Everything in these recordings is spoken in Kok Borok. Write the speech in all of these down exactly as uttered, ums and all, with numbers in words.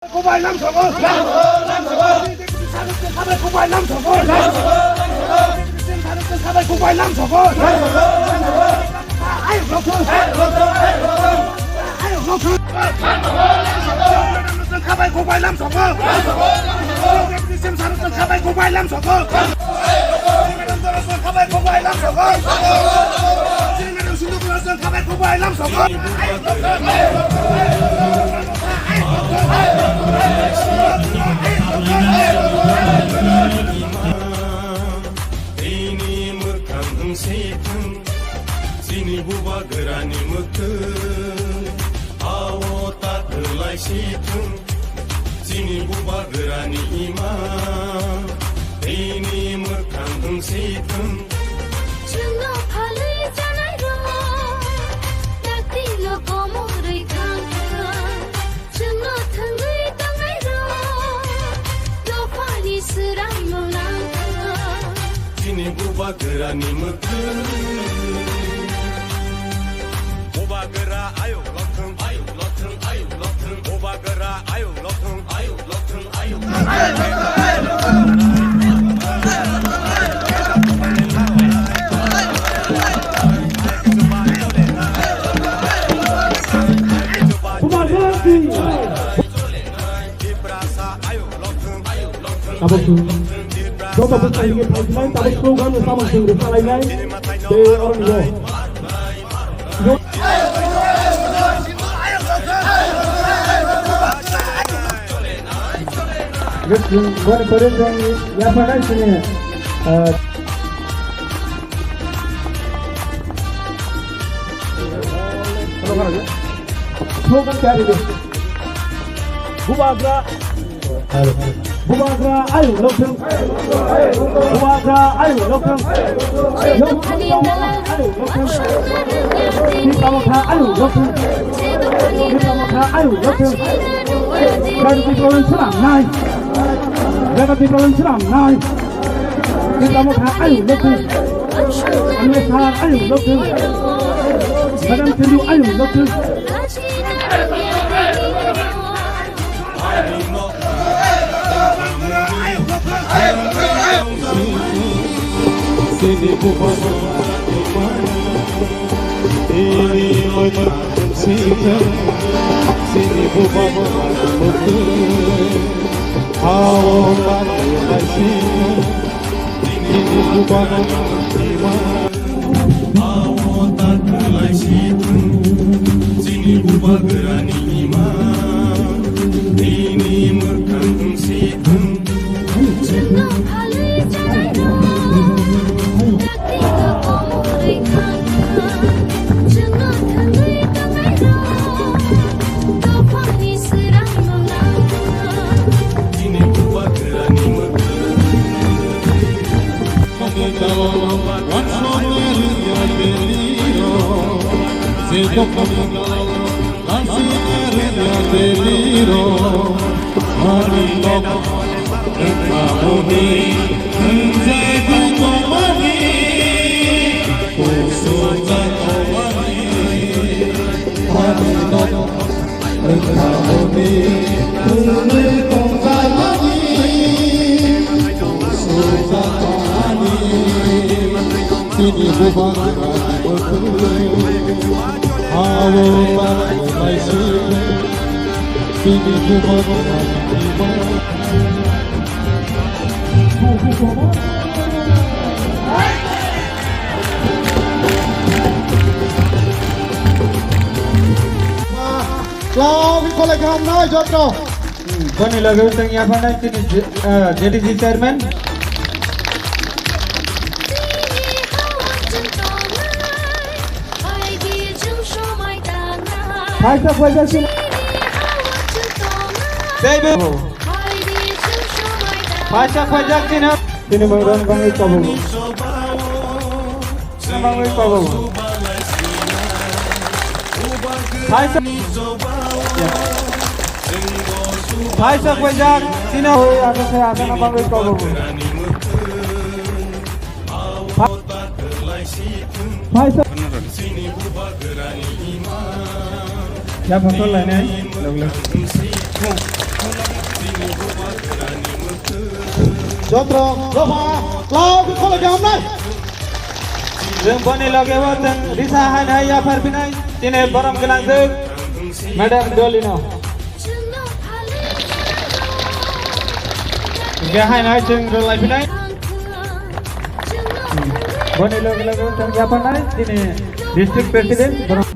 Kubai lam sogo. Kubai lam sogo. Kubai lam sogo. Ayok lokthung. Ayok lokthung. Khabai kubai lam sogo. Kubai lam sogo. Khabai kubai lam sogo. Khabai kubai lam sogo. Tini mwkhang wng se thung, chini bubagrani mwkhwng, ao ta kwlai se thung, chini bubagrani ima, tini mwkhang wng se thung. Chwngno phalwi chanai rok, dakti no komorwi thang thang. Chwngno thangwi tongnairok dophani swraimung nangkha. Chini bubagrani mwkhwng. Bubagra ayuk lokthung, ayuk lokthung, ayuk lokthung. Bubagra ayuk lokthung, ayuk lokthung, ayuk lokthung. Bubagra. Tabuk chwng joto bwskango phaikhlai, tabuk slogan no samung chwng rwkha lainai tei oroni bo. Boni pore chwng yapharnai sini, ah, Slogan tiyari di. Bubagra. Bubagra ayuk lokthung. Bubagra ayuk lokthung. Lokthung, ayuk lokthung. Tipra Motha ayuk lokthung. Tipra Motha ayuk lokthung. Jagat Tipra Motha swnamnai. Jagat Tipra Motha swnamnai. Tipra Motha ayuk lokthung. Anwar Sar ayuk lokthung. Madam Sindhu ayuk lokthung. Chini bubagrani ima, nini mwkhang wng se thung. Chwngno phalwi chanai rok, dakti no komorwi thang thang. Chwngno thangwi tongnai rok, dophani swraimung nangkha. Chini bubagrani mwkhwng. Chini bubagrani mwkhwng, abo manwi naisik. Chini bubagrani ima. Chwla wi kholai kha hamnai joto. Hmm, boni loge o chwng yapharnai chini J-, ah, J D C chairman. Phaisa phaisa sin. Teibo. Phaisa phaisa sin. Tini mangdan bangwi tabuk. Bangwi tabuk. Phaisa. Phaisa kwejak, sino. Oi, asa se, asa na bangwi kobo. Pha-, phaisa. Ya, phasal lainai, log log. Jotro, Roba, Lau, Bikolo, Gamnai. Jeng boni loge bo jeng Risa hai hai ya phar pinai, tine borom kenang jeng, Madam Dolino. Hingke haino hai chwng rwlai phinai. Boni loge loge chwng yapharnai chini district president borok.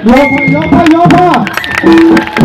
Yopha, yopha, yopha.